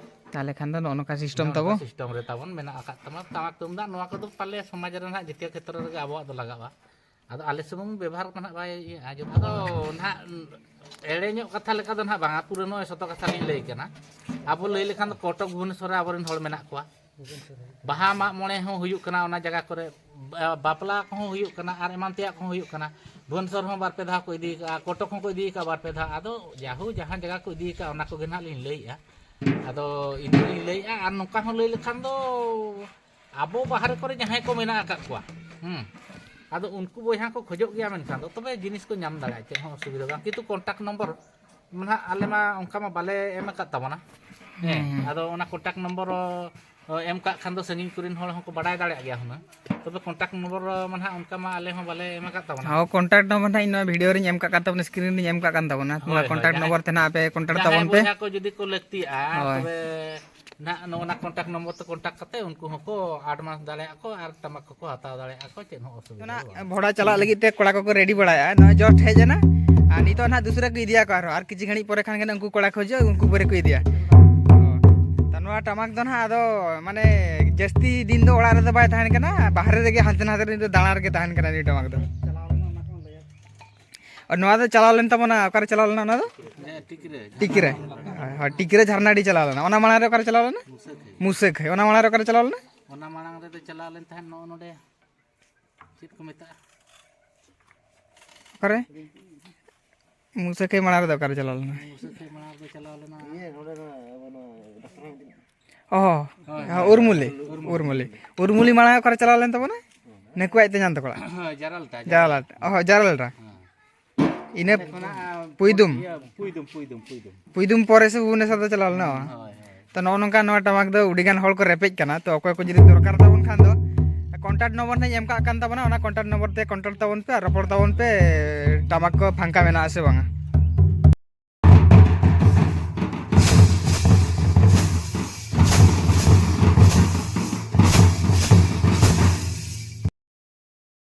ᱛᱟᱦᱚᱞᱮ ᱠᱷᱟᱱ ᱫᱚ ᱱᱚᱜᱼᱚ ᱱᱚᱝᱠᱟ ᱥᱤᱥᱴᱮᱢ ᱱᱚᱜᱼᱚ ᱛᱟᱵᱚ᱾ ᱱᱚᱝᱠᱟ ᱥᱤᱥᱴᱮᱢ ᱨᱮ ᱛᱟᱵᱚᱱ ᱢᱮᱱᱟᱜ ᱟᱠᱟᱫ ᱛᱟᱢᱟ᱾ ᱴᱟᱢᱟᱠ ᱛᱩᱢᱫᱟᱜ ᱱᱚᱣᱟ ᱠᱚᱫᱚ ᱯᱟᱞᱮ ᱥᱚᱢᱟᱡᱽ ᱨᱮ ᱱᱟᱦᱟᱜ ᱡᱟᱹᱛᱤᱭᱚ ᱠᱷᱮᱛᱨᱚ ᱨᱮᱜᱮ ᱟᱵᱚᱣᱟᱜ ᱫᱚ ᱞᱟᱜᱟᱜᱼᱟ᱾ ᱟᱫᱚ ᱟᱞᱮ ᱥᱩᱢᱩᱝ ᱵᱮᱵᱚᱦᱟᱨ ᱫᱚ ᱱᱟᱦᱟᱜ ᱵᱟᱭ ᱤᱭᱟᱹᱜᱼᱟ᱾ ᱡᱚᱛᱚ ᱫᱚ ᱱᱟᱦᱟᱜ ᱮᱲᱮ ᱧᱚᱜ ᱠᱟᱛᱷᱟ ᱞᱮᱠᱟ ᱫᱚ ᱱᱟᱦᱟᱜ ᱵᱟᱝᱟ, ᱯᱩᱨᱟᱹ ᱱᱚᱜᱼᱚᱭ ᱥᱚᱛᱚ ᱠᱟᱛᱷᱟ ᱞᱤᱧ ᱞᱟᱹᱭ ᱠᱟᱱᱟ᱾ ᱟᱵᱚ ᱞᱟᱹᱭ ᱞᱮᱠᱷᱟᱱ ᱫᱚ ᱠᱚᱴᱚᱠ ᱵᱷᱩᱵᱚᱱᱮᱥᱚᱨ ᱨᱮ ᱟᱵᱚᱨᱮᱱ ᱦᱚᱲ ᱢᱮᱱᱟᱜ ᱠᱚᱣᱟ᱾ ᱵᱟᱦᱟ ᱢᱟᱜ ᱢᱚᱬᱮ ᱦᱚᱸ ᱦᱩᱭᱩᱜ ᱠᱟᱱᱟ ᱚᱱᱟ ᱡᱟᱭᱜᱟ ᱠᱚᱨᱮ, ᱵᱟ-, ᱵᱟᱯᱞᱟ ᱠᱚᱦᱚᱸ ᱦᱩᱭᱩᱜ ᱠᱟᱱᱟ ᱟᱨ ᱮᱢᱟᱱ ᱛᱮᱭᱟᱜ ᱠᱚᱦᱚᱸ ᱦᱩᱭᱩᱜ ᱠᱟᱱᱟ᱾ ᱵᱷᱩᱵᱚᱱᱮᱥᱚᱨ ᱦᱚᱸ ᱵᱟᱨ ᱯᱮ ᱫᱷᱟᱣ ᱠᱚ ᱤᱫᱤ ᱠᱟᱜᱼᱟ, ᱠᱚᱴᱚᱠ ᱦᱚᱸᱠᱚ ᱤᱫᱤ ᱠᱟᱜᱼᱟ ᱵᱟᱨ ᱯᱮ ᱫᱷᱟᱣ᱾ ᱟᱫᱚ ᱡᱟᱦᱳ ᱡᱟᱦᱟᱸ ᱡᱟᱭᱜᱟ ᱠᱚ ᱤᱫᱤ ᱠᱟᱜᱼᱟ ᱚᱱᱟ ᱠᱚᱜᱮ ᱱᱟᱦᱟᱜ ᱞᱤᱧ ᱞᱟᱹᱭᱮᱜᱼᱟ᱾ ᱟᱫᱚ ᱤᱱᱟᱹ ᱞᱤᱧ ᱞᱟᱹᱭᱮᱜᱼᱟ᱾ ᱟᱨ ᱱᱚᱝᱠᱟ ᱦᱚᱸ ᱞᱟᱹᱭ ᱞᱮᱠᱷᱟᱱ ᱫᱚ ᱟᱵᱚ ᱵᱟᱦᱨᱮ ᱠᱚᱨᱮ ᱡᱟᱦᱟᱸᱭ ᱠᱚ ᱢᱮᱱᱟᱜ ᱟᱠᱟᱫ ᱠᱚᱣᱟ, ᱦᱩᱸ, ᱟᱫᱚ ᱩᱱᱠᱩ ᱵᱚᱭᱦᱟ ᱠᱚ ᱠᱷᱚᱡᱚᱜ ᱜᱮᱭᱟ ᱢᱮᱱᱠᱷᱟᱱ ᱫᱚ ᱛᱚᱵᱮ ᱡᱤᱱᱤᱥ ᱠᱚ ᱧᱟᱢ ᱫᱟᱲᱮᱭᱟᱜᱼᱟ, ᱪᱮᱫ ᱦᱚᱸ ᱚᱥᱩᱵᱤᱫᱷᱟ ᱵᱟᱝ᱾ ᱠᱤᱱᱛᱩ ᱠᱚᱱᱴᱟᱠᱴ ᱱᱚᱢᱵᱚᱨ ᱱᱟᱦᱟᱜ ᱟᱞᱮ ᱢᱟ ᱚᱱᱠᱟ ᱢᱟ ᱵᱟᱞᱮ ᱮᱢ ᱟᱠᱟᱫ ᱛᱟᱵᱚᱱᱟ᱾ ᱦᱮᱸ, ᱦᱮᱸ, ᱦᱮᱸ᱾ ᱟᱫᱚ ᱚᱱᱟ ᱠᱚᱱᱴᱟᱠᱴ ᱱᱚᱢᱵᱚᱨ ᱮᱢ ᱠᱟᱜ ᱠᱷᱟᱱ ᱫᱚ ᱥᱟᱺᱜᱤᱧ ᱠᱚᱨᱮᱱ ᱦᱚᱲ ᱦᱚᱸᱠᱚ ᱵᱟᱰᱟᱭ ᱫᱟᱲᱮᱭᱟᱜ ᱜᱮᱭᱟ ᱦᱩᱱᱟᱹᱝ᱾ ᱛᱚᱵᱮ ᱠᱚᱱᱴᱟᱠᱴ ᱱᱚᱢᱵᱚᱨ ᱢᱟ ᱱᱟᱦᱟᱜ ᱚᱱᱠᱟ ᱢᱟ ᱟᱞᱮ ᱦᱚᱸ ᱵᱟᱞᱮ ᱮᱢ ᱟᱠᱟᱫ ᱛᱟᱵᱚᱱᱟ᱾ ᱦᱚᱸ, ᱠᱚᱱᱴᱟᱠᱴ ᱱᱚᱢᱵᱚᱨ ᱱᱟᱦᱟᱜ ᱤᱧ ᱱᱚᱣᱟ ᱵᱷᱤᱰᱤᱭᱳ ᱨᱤᱧ ᱮᱢ ᱠᱟᱜ ᱠᱟᱱ ᱛᱟᱵᱚᱱᱟ, ᱥᱠᱨᱤᱱ ᱨᱤᱧ ᱮᱢ ᱠᱟᱜ ᱠᱟᱱ ᱛᱟᱵᱚᱱᱟ᱾ ᱱᱚᱣᱟ ᱦᱳᱭ, ᱦᱳᱭ, ᱠᱚᱱᱴᱟᱠᱴ ᱡᱟᱦᱟᱸᱭ, ᱱᱚᱢᱵᱚᱨ ᱛᱮ ᱱᱟᱦᱟᱜ ᱟᱯᱮ ᱠᱚᱱᱴᱟᱠᱴ ᱡᱟᱦᱟᱸᱭ ᱛᱟᱵᱚᱱ ᱯᱮ᱾ ᱵᱚᱭᱦᱟ ᱠᱚ ᱡᱩᱫᱤ ᱠᱚ ᱞᱟᱹᱠᱛᱤᱜᱼᱟ, ᱦᱳᱭ᱾ ᱛᱚᱵᱮ ᱱᱟᱦᱟᱜ ᱱᱚᱜᱼᱚ ᱱᱟ ᱠᱚᱱᱴᱟᱠᱴ ᱱᱚᱢᱵᱚᱨ ᱛᱮ ᱠᱚᱱᱴᱟᱠᱴ ᱠᱟᱛᱮ ᱩᱱᱠᱩ ᱦᱚᱸᱠᱚ ᱟᱰᱵᱷᱟᱱᱥ ᱫᱟᱲᱮᱭᱟᱜᱼᱟ ᱠᱚ ᱟᱨ ᱴᱟᱢᱟᱠ ᱠᱚᱠᱚ ᱦᱟᱛᱟᱣ ᱫᱟᱲᱮᱭᱟᱜᱼᱟ ᱠᱚ, ᱪᱮᱫ ᱦᱚᱸ ᱚᱥᱩᱵᱤᱫᱷᱟ ᱚᱱᱟ ᱫᱚ ᱵᱟᱝ᱾ ᱵᱷᱚᱲᱟ ᱪᱟᱞᱟᱜ ᱞᱟᱹᱜᱤᱫ ᱛᱮ ᱠᱚᱲᱟ ᱠᱚᱠᱚ ᱨᱮᱰᱤ ᱵᱟᱲᱟᱭᱟ, ᱱᱚᱜᱼᱚᱭ ᱡᱚᱥᱴ ᱦᱮᱡ ᱮᱱᱟ᱾ ᱟᱨ ᱱᱤᱛᱚᱜ ᱱᱟᱦᱟᱜ ᱫᱩᱥᱨᱟᱹ ᱠᱚ ᱤᱫᱤᱭᱟ ᱠᱚ ᱟᱨᱦᱚᱸ, ᱟᱨ ᱠᱤᱪᱷᱩ ᱜᱷᱟᱹᱲᱤᱡ ᱯᱚᱨᱮ ᱠᱷᱟᱱ ᱜᱮ ᱩᱱᱠᱩ ᱠᱚᱲᱟ ᱠᱚ ᱦᱤᱡᱩᱜᱼᱟ, ᱩᱱᱠᱩ ᱵᱟᱹᱨᱮ ᱠᱚ ᱤᱫᱤᱭᱟ᱾ ᱛᱚ ᱱᱚᱣᱟ ᱴᱟᱢᱟᱠ ᱫᱚ ᱱᱟᱦᱟᱜ ᱟᱫᱚ ᱢᱟᱱᱮ ᱡᱟᱹᱥᱛᱤ ᱫᱤᱱ ᱫᱚ ᱚᱲᱟᱜ ᱨᱮᱫᱚ ᱵᱟᱭ ᱛᱟᱦᱮᱱ ᱠᱟᱱᱟ, ᱵᱟᱦᱨᱮ ᱨᱮᱜᱮ ᱦᱟᱱᱛᱮ ᱱᱟᱛᱮ ᱨᱮ ᱫᱟᱬᱟ ᱨᱮᱜᱮ ᱛᱟᱦᱮᱱ ᱠᱟᱱᱟ ᱱᱩᱭ ᱴᱟᱢᱟᱠ ᱫᱚ᱾ ᱟᱨ ᱱᱚᱣᱟ ᱫᱚ ᱪᱟᱞᱟᱣ ᱞᱮᱱ ᱛᱟᱵᱚᱱᱟ, ᱚᱠᱟᱨᱮ ᱪᱟᱞᱟᱣ ᱞᱮᱱᱟ ᱚᱱᱟ ᱫᱚ? ᱦᱮᱸ, ᱴᱤᱠᱨᱮ᱾ ᱴᱤᱠᱨᱮ᱾ ᱦᱳᱭ, ᱦᱳᱭ, ᱴᱤᱠᱨᱮ ᱡᱷᱟᱨᱱᱟᱰᱤ ᱪᱟᱞᱟᱣ ᱞᱮᱱᱟ᱾ ᱚᱱᱟ ᱢᱟᱲᱟᱝ ᱨᱮ ᱚᱠᱟᱨᱮ ᱪᱟᱞᱟᱣ ᱞᱮᱱᱟ? ᱢᱩᱥᱟᱹᱠᱷᱟᱹᱭ᱾ ᱢᱩᱥᱟᱹᱠᱷᱟᱹᱭ᱾ ᱚᱱᱟ ᱢᱟᱲᱟᱝ ᱨᱮ ᱚᱠᱟᱨᱮ ᱪᱟᱞᱟᱣ ᱞᱮᱱᱟ? ᱚᱱᱟ ᱢᱟᱲᱟᱝ ᱨᱮᱫᱚ ᱪᱟᱞᱟᱣ ᱞᱮᱱ ᱛᱟᱦᱮᱸᱫ ᱱᱚᱜᱼᱚ ᱱᱚᱰᱮ, ᱪᱮᱫ ᱠᱚ ᱢᱮᱛᱟᱜᱼᱟ? ᱚᱠᱟᱨᱮ? ᱢᱩᱥᱟᱹᱠᱷᱟᱹᱭ ᱢᱟᱲᱟᱝ ᱨᱮᱫᱚ ᱚᱠᱟᱨᱮ ᱪᱟᱞᱟᱣ ᱞᱮᱱᱟ? ᱢᱩᱥᱟᱹᱠᱷᱟᱹᱭ ᱢᱟᱲᱟᱝ ᱨᱮᱫᱚ ᱪᱟᱞᱟᱣ ᱞᱮᱱᱟ᱾ ᱤᱭᱟᱹ, ᱱᱚᱰᱮ ᱫᱚ, ᱟᱵᱚ ᱱᱚᱣᱟ ᱰᱟᱠᱛᱚᱨ ᱚᱦᱚ᱾ ᱦᱳᱭ, ᱦᱮᱸ, ᱦᱳᱭ, ᱩᱨᱢᱩᱞᱤ᱾ ᱩᱨᱢᱩᱞᱤ᱾ ᱩᱨᱢᱩᱞᱤ᱾ ᱩᱨᱢᱩᱞᱤ ᱢᱟᱲᱟᱝ ᱚᱠᱟᱨᱮ ᱪᱟᱞᱟᱣ ᱞᱮᱱ ᱛᱟᱵᱚᱱᱟ? ᱱᱟᱹᱠᱩᱣᱟᱡ ᱛᱮ ᱧᱟᱢ ᱛᱟᱠᱚ ᱚᱲᱟᱜ? ᱦᱳᱭ, ᱡᱟᱨᱟᱞᱴᱟ, ᱡᱟᱨᱟᱞᱴᱟ᱾ ᱚᱦᱚ, ᱡᱟᱨᱟᱞᱴᱟ᱾ ᱦᱮᱸ᱾ ᱤᱱᱟᱹ ᱚᱸᱰᱮ ᱠᱷᱚᱱᱟᱜ, ᱯᱩᱭᱫᱩᱢ? ᱤᱭᱟᱹ, ᱯᱩᱭᱫᱩᱢ, ᱯᱩᱭᱫᱩᱢ, ᱯᱩᱭᱫᱩᱢ᱾ ᱯᱩᱭᱫᱩᱢ ᱯᱚᱨᱮ ᱥᱮ ᱵᱷᱩᱵᱚᱱᱮᱥᱚᱨ ᱫᱚ ᱪᱟᱞᱟᱣ ᱞᱮᱱᱟ ᱵᱟᱝ? ᱦᱳᱭ, ᱦᱳᱭ᱾ ᱛᱚ, ᱱᱚᱜᱼᱚ ᱱᱚᱝᱠᱟ ᱱᱚᱣᱟ ᱴᱟᱢᱟᱠ ᱫᱚ ᱟᱹᱰᱤᱜᱟᱱ ᱦᱚᱲ ᱠᱚ ᱨᱮᱯᱮᱡ ᱠᱟᱱᱟ᱾ ᱛᱚ, ᱚᱠᱚᱭ ᱠᱚ ᱡᱩᱫᱤ ᱫᱚᱨᱠᱟᱨ ᱛᱟᱵᱚᱱ ᱠᱷᱟᱱ ᱫᱚ contact number ᱦᱟᱸᱜ ᱤᱧ ᱮᱢ ᱠᱟᱜ ᱠᱟᱱ ᱛᱟᱵᱚᱱᱟ, ᱚᱱᱟ contact number ᱛᱮ contact ᱛᱟᱵᱚᱱ ᱯᱮ ᱟᱨ ᱨᱚᱯᱚᱲ ᱛᱟᱵᱚᱱ ᱯᱮ, ᱴᱟᱢᱟᱠ ᱠᱚ ᱯᱷᱟᱝᱠᱟ ᱢᱮᱱᱟᱜᱼᱟ ᱥᱮ ᱵᱟᱝᱟ᱾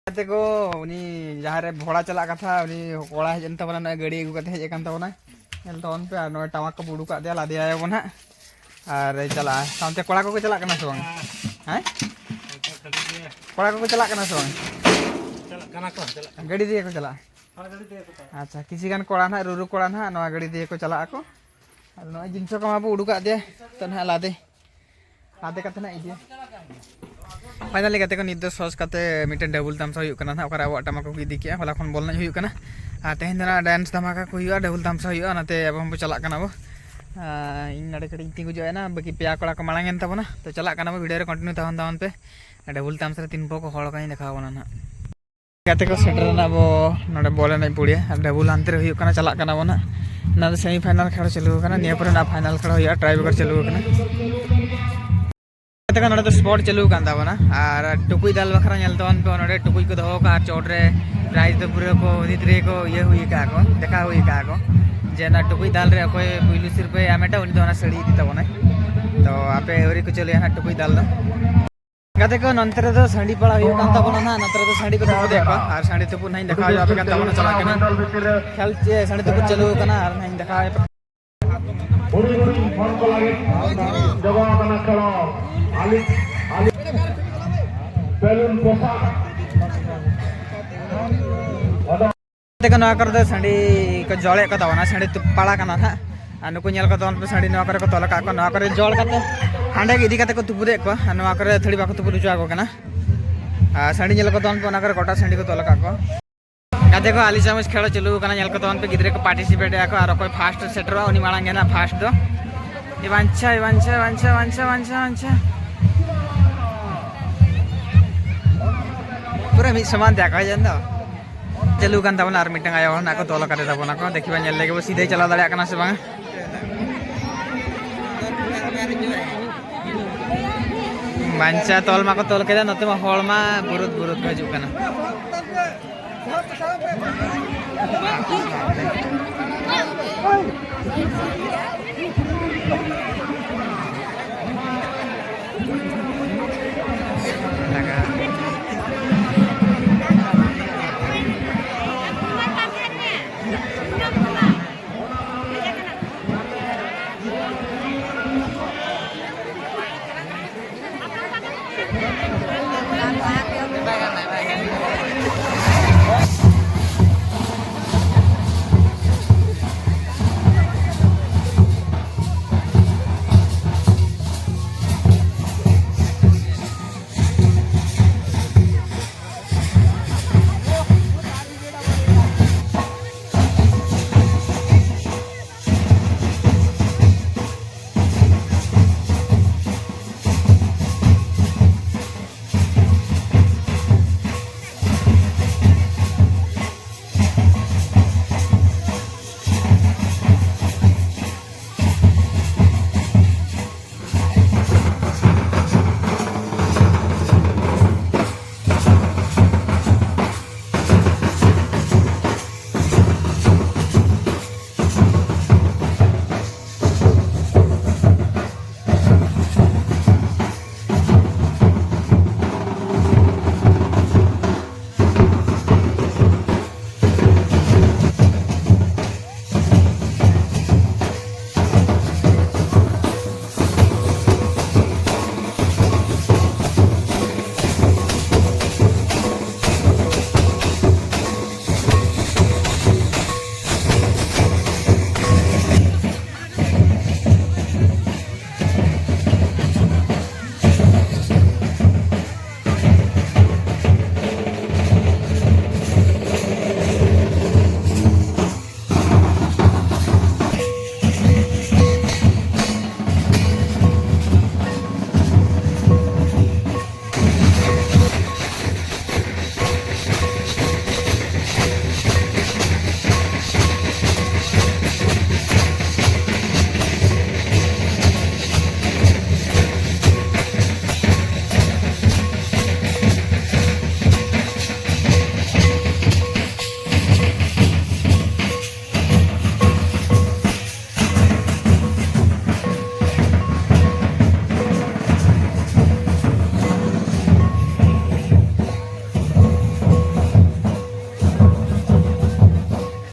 ᱜᱟᱛᱮ ᱠᱚ, ᱩᱱᱤ ᱡᱟᱦᱟᱸ ᱨᱮ ᱵᱷᱚᱲᱟ ᱪᱟᱞᱟᱜ ᱠᱟᱛᱷᱟ, ᱩᱱᱤ ᱠᱚᱲᱟ ᱦᱮᱡ ᱮᱱ ᱛᱟᱵᱚᱱᱟ, ᱱᱚᱜᱼᱚᱭ ᱜᱟᱹᱰᱤ ᱟᱹᱜᱩ ᱠᱟᱛᱮ ᱦᱮᱡ ᱟᱠᱟᱱ ᱛᱟᱵᱚᱱᱟ᱾ ᱧᱮᱞ ᱛᱟᱵᱚᱱ ᱯᱮ, ᱟᱨ ᱱᱚᱜᱼᱚᱭ ᱴᱟᱢᱟᱠ ᱠᱚ ᱩᱰᱩᱠ ᱠᱟᱜ ᱛᱮ ᱞᱟᱫᱮᱭᱟᱭᱟᱵᱚᱱ ᱦᱟᱸᱜ᱾ ᱟᱨ ᱪᱟᱞᱟᱜᱼᱟ, ᱥᱟᱶᱛᱮ ᱠᱚᱲᱟ ᱠᱚᱠᱚ ᱪᱟᱞᱟᱜ ᱠᱟᱱᱟ ᱥᱮ ᱵᱟᱝ? ᱦᱮᱸ? ᱠᱚᱲᱟ ᱠᱚᱠᱚ ᱪᱟᱞᱟᱜ ᱠᱟᱱᱟ ᱥᱮ ᱵᱟᱝ? ᱪᱟᱞᱟᱜ ᱠᱟᱱᱟ ᱠᱚ, ᱪᱟᱞᱟᱜ ᱠᱟᱱᱟ᱾ ᱜᱟᱹᱰᱤ ᱛᱮᱜᱮ ᱠᱚ ᱪᱟᱞᱟᱜᱼᱟ? ᱦᱳᱭ, ᱜᱟᱹᱰᱤ ᱛᱮᱜᱮ ᱠᱚ ᱪᱟᱞᱟᱜᱼᱟ᱾ ᱟᱪᱪᱷᱟ, ᱠᱤᱪᱷᱤ ᱜᱟᱱ ᱠᱚᱲᱟ ᱱᱟᱦᱟᱜ, ᱨᱩᱨᱩ ᱠᱚᱲᱟ ᱱᱟᱦᱟᱜ ᱱᱚᱣᱟ ᱜᱟᱹᱰᱤ ᱛᱮᱜᱮ ᱠᱚ ᱪᱟᱞᱟᱜ ᱟᱠᱚ᱾ ᱟᱨ ᱱᱚᱜᱼᱚᱭ ᱡᱤᱱᱤᱥ ᱠᱚ ᱢᱟ ᱵᱚ ᱩᱰᱩᱠ ᱟᱫᱮᱭᱟ, ᱛᱚ ᱱᱟᱦᱟᱜ ᱞᱟᱫᱮ, ᱞᱟᱫᱮ ᱠᱟᱛᱮ ᱱᱟᱦᱟᱜ ᱤᱫᱤᱭᱟ᱾ Finally ᱜᱟᱛᱮ ᱠᱚ, ᱱᱤᱛ ᱫᱚ ᱥᱚᱡᱽ ᱠᱟᱛᱮ ᱢᱤᱫᱴᱮᱱ ᱰᱟᱵᱩᱞ ᱛᱟᱢᱥᱟ ᱦᱩᱭᱩᱜ ᱠᱟᱱᱟ ᱱᱟᱦᱟᱜ, ᱚᱠᱟᱨᱮ ᱟᱵᱚᱣᱟᱜ ᱴᱟᱢᱟᱠ ᱠᱚ ᱤᱫᱤ ᱠᱮᱜᱼᱟ᱾ ᱦᱚᱞᱟ ᱠᱷᱚᱱ ᱵᱚᱞ ᱮᱱᱮᱡ ᱦᱩᱭᱩᱜ ᱠᱟᱱᱟ, ᱟᱨ ᱛᱮᱦᱮᱧ ᱫᱚ ᱱᱟᱦᱟᱜ dance ᱫᱷᱟᱢᱟᱠᱟ ᱠᱚ ᱦᱩᱭᱩᱜᱼᱟ, ᱰᱟᱵᱩᱞ ᱛᱟᱢᱥᱟ ᱦᱩᱭᱩᱜᱼᱟ, ᱚᱱᱟᱛᱮ ᱟᱵᱚ ᱦᱚᱸᱵᱚ ᱪᱟᱞᱟᱜ ᱠᱟᱱᱟ ᱵᱚ᱾ ᱟᱨ ᱤᱧ ᱱᱚᱰᱮ ᱠᱟᱹᱴᱤᱡ ᱤᱧ ᱛᱤᱸᱜᱩ ᱡᱚᱜ ᱮᱱᱟ, ᱵᱟᱹᱠᱤ ᱯᱮᱭᱟ ᱠᱚᱲᱟ ᱠᱚ ᱢᱟᱲᱟᱝ ᱮᱱ ᱛᱟᱵᱚᱱᱟ᱾ ᱛᱚ ᱪᱟᱞᱟᱜ ᱠᱟᱱᱟ ᱵᱚ, video ᱨᱮ continue ᱛᱟᱵᱚᱱ ᱛᱟᱵᱚᱱ ᱯᱮ᱾ ᱰᱟᱵᱩᱞ ᱛᱟᱢᱥᱟ ᱨᱮ ᱛᱤᱱ ᱯᱚᱠᱚ ᱦᱚᱲ ᱠᱟᱱᱟ ᱫᱮᱠᱷᱟᱣ ᱵᱚᱱᱟ ᱱᱟᱦᱟᱜ᱾ ᱜᱟᱛᱮ ᱠᱚ ᱥᱮᱴᱮᱨ ᱮᱱᱟ ᱟᱵᱚ ᱱᱚᱰᱮ ᱵᱚᱞ ᱮᱱᱮᱡ ᱯᱩᱲᱤᱭᱟᱹ, ᱟᱨ ᱰᱟᱵᱩᱞ ᱦᱟᱱᱛᱮ ᱨᱮ ᱦᱩᱭᱩᱜ ᱠᱟᱱᱟ, ᱪᱟᱞᱟᱜ ᱠᱟᱱᱟ ᱵᱚᱱ ᱦᱟᱸᱜ᱾ ᱚᱱᱟ ᱫᱚ semi final ᱠᱷᱮᱞ ᱪᱟᱹᱞᱩ ᱟᱠᱟᱱᱟ, ᱱᱤᱭᱟᱹ ᱯᱚᱨᱮ ᱱᱟᱜ final ᱠᱷᱮᱞ ᱦᱩᱭᱩᱜᱼᱟ, tie breaker ᱪᱟᱹᱞᱩ ᱟᱠᱟᱱᱟ᱾ ᱜᱟᱛᱮ ᱠᱚ ᱱᱚᱰᱮ ᱫᱚ sport ᱪᱟᱹᱞᱩ ᱟᱠᱟᱱ ᱛᱟᱵᱚᱱᱟ, ᱟᱨ ᱴᱩᱠᱩᱡ ᱫᱟᱞ ᱵᱟᱠᱷᱨᱟ ᱧᱮᱞ ᱛᱟᱵᱚᱱ ᱯᱮ, ᱱᱚᱰᱮ ᱴᱩᱠᱩᱡ ᱠᱚ ᱫᱚᱦᱚ ᱠᱟᱜᱼᱟ, ᱟᱨ ᱪᱚᱴ ᱨᱮ prize ᱫᱚ ᱯᱩᱨᱟᱹ ᱠᱚ ᱵᱷᱤᱛ ᱨᱮ ᱠᱚ ᱤᱭᱟᱹ ᱦᱩᱭ ᱟᱠᱟᱜᱼᱟ ᱠᱚ, ᱫᱮᱠᱷᱟ ᱦᱩᱭ ᱟᱠᱟᱜᱼᱟ ᱠᱚ, ᱡᱮ ᱚᱱᱟ ᱴᱩᱠᱩᱡ ᱫᱟᱞ ᱨᱮ ᱚᱠᱚᱭ ᱯᱩᱭᱞᱩ ᱥᱤᱨᱯᱟᱹᱭ ᱦᱟᱢᱮᱴᱟ, ᱩᱱᱤ ᱫᱚ ᱚᱱᱟ ᱥᱟᱹᱲᱤ ᱤᱫᱤ ᱛᱟᱵᱚᱱᱟᱭ᱾ ᱛᱚ ᱟᱯᱮ ᱟᱹᱣᱨᱤ ᱠᱚ ᱪᱟᱹᱞᱩᱭᱟ ᱦᱟᱸᱜ ᱴᱩᱠᱩᱡ ᱫᱟᱞ ᱫᱚ᱾ ᱜᱟᱛᱮ ᱠᱚ, ᱱᱚᱱᱛᱮ ᱨᱮᱫᱚ ᱥᱟᱺᱰᱤ ᱯᱟᱲᱟ ᱦᱩᱭᱩᱜ ᱠᱟᱱ ᱛᱟᱵᱚᱱᱟ ᱱᱟᱦᱟᱜ, ᱱᱚᱛᱮ ᱨᱮᱫᱚ ᱥᱟᱺᱰᱤ ᱠᱚ ᱛᱩᱯᱩᱫᱮᱫ ᱠᱚᱣᱟ, ᱟᱨ ᱥᱟᱺᱰᱤ ᱛᱩᱯᱩᱫ ᱱᱟᱦᱟᱜ ᱤᱧ ᱫᱮᱠᱷᱟᱣ ᱦᱚᱪᱚ ᱟᱯᱮ ᱠᱟᱱ ᱛᱟᱵᱚᱱᱟ, ᱪᱟᱞᱟᱜ ᱠᱟᱱᱟ ᱠᱷᱮᱞ ᱪᱮ ᱥᱟᱺᱰᱤ ᱛᱩᱯᱩᱫ ᱪᱟᱹᱞᱩ ᱟᱠᱟᱱᱟ, ᱟᱨ ᱱᱟᱦᱟᱜ ᱤᱧ ᱫᱮᱠᱷᱟᱣ ᱟᱯᱮ᱾ ᱦᱩᱰᱤᱧ ᱦᱩᱰᱤᱧ ᱦᱚᱲ ᱠᱚ ᱞᱟᱹᱜᱤᱫ ᱡᱚᱜᱟᱣ ᱟᱠᱟᱱᱟ ᱠᱷᱮᱞᱳᱰ, ᱟᱹᱞᱤ ᱟᱹᱞᱤ ᱵᱮᱞᱩᱱ ᱯᱚᱥᱟᱜ᱾ ᱛᱮᱜᱮ ᱱᱚᱣᱟ ᱠᱚᱨᱮ ᱫᱚ ᱥᱟᱺᱰᱤ ᱠᱚ ᱡᱚᱲᱮᱫ ᱠᱚ ᱛᱟᱵᱚᱱᱟ, ᱥᱟᱺᱰᱤ ᱛᱩᱯ ᱯᱟᱲᱟ ᱠᱟᱱᱟ ᱱᱟᱦᱟᱜ᱾ ᱟᱨ ᱱᱩᱠᱩ ᱧᱮᱞ ᱠᱚ ᱛᱟᱵᱚᱱ ᱯᱮ, ᱥᱟᱺᱰᱤ ᱱᱚᱣᱟ ᱠᱚᱨᱮ ᱠᱚ ᱛᱚᱞ ᱟᱠᱟᱫ ᱠᱚᱣᱟ, ᱱᱚᱣᱟ ᱠᱚᱨᱮ ᱡᱚᱲ ᱠᱟᱛᱮ ᱦᱟᱸᱰᱮ ᱜᱮ ᱤᱫᱤ ᱠᱟᱛᱮ ᱠᱚ ᱛᱩᱯᱩᱫᱮᱫ ᱠᱚᱣᱟ, ᱟᱨ ᱱᱚᱣᱟ ᱠᱚᱨᱮ ᱟᱹᱛᱷᱟᱹᱲᱤ ᱵᱟᱠᱚ ᱛᱩᱯᱩᱫ ᱦᱚᱪᱚ ᱟᱠᱚ ᱠᱟᱱᱟ᱾ ᱟᱨ ᱥᱟᱺᱰᱤ ᱧᱮᱞ ᱠᱚ ᱛᱟᱵᱚᱱ ᱯᱮ, ᱚᱱᱟ ᱠᱚᱨᱮ ᱜᱚᱴᱟ ᱥᱟᱺᱰᱤ ᱠᱚ ᱛᱚᱞ ᱟᱠᱟᱫ ᱠᱚᱣᱟ᱾ ᱫᱮᱠᱷᱚ, ᱟᱹᱞᱤ ᱪᱟᱢᱚᱪ ᱠᱷᱮᱞ ᱪᱟᱹᱞᱩ ᱟᱠᱟᱱᱟ, ᱧᱮᱞ ᱠᱚ ᱛᱟᱵᱚᱱ ᱯᱮ, ᱜᱤᱫᱽᱨᱟᱹ ᱠᱚ ᱯᱟᱨᱴᱤᱥᱤᱯᱮᱴ ᱮᱫᱟ ᱠᱚ, ᱟᱨ ᱚᱠᱚᱭ ᱯᱷᱟᱥᱴ ᱥᱮᱴᱮᱨᱚᱜᱼᱟ, ᱩᱱᱤ ᱢᱟᱲᱟᱝ ᱜᱮ ᱱᱟᱜ ᱯᱷᱟᱥᱴ ᱫᱚ᱾ ᱮ ᱵᱟᱧᱪᱟ, ᱮ ᱵᱟᱧᱪᱟ, ᱮ ᱵᱟᱧᱪᱟ, ᱮ ᱵᱟᱧᱪᱟ, ᱮ ᱵᱟᱧᱪᱟ᱾ ᱯᱩᱨᱟᱹ ᱢᱤᱫ ᱥᱚᱢᱟᱱ ᱛᱮ ᱟᱠᱚ ᱦᱮᱡ ᱮᱱ ᱫᱚ᱾ ᱪᱟᱹᱞᱩ ᱠᱟᱱ ᱛᱟᱵᱚᱱᱟ, ᱟᱨ ᱢᱤᱫᱴᱟᱝ ᱟᱭᱳ ᱦᱚᱲ ᱱᱟᱜ ᱠᱚ ᱛᱚᱞ ᱟᱠᱟᱫᱮ ᱛᱟᱵᱚᱱᱟ ᱠᱚ᱾ ᱫᱮᱠᱷᱤ ᱵᱚᱱ, ᱧᱮᱞ ᱞᱮᱜᱮ ᱵᱚ, ᱥᱤᱫᱷᱟᱹᱭ ᱪᱟᱞᱟᱣ ᱫᱟᱲᱮᱭᱟᱜ ᱠᱟᱱᱟ ᱥᱮ ᱵᱟᱝᱟ᱾ ᱵᱟᱧᱪᱟ ᱛᱚᱞ ᱢᱟᱠᱚ ᱛᱚᱞ ᱠᱮᱫᱟ, ᱱᱚᱛᱮ ᱢᱟ ᱦᱚᱲ ᱢᱟ ᱵᱩᱨᱩᱫ ᱵᱩᱨᱩᱫ ᱠᱚ ᱦᱤᱡᱩᱜ ᱠᱟᱱᱟ᱾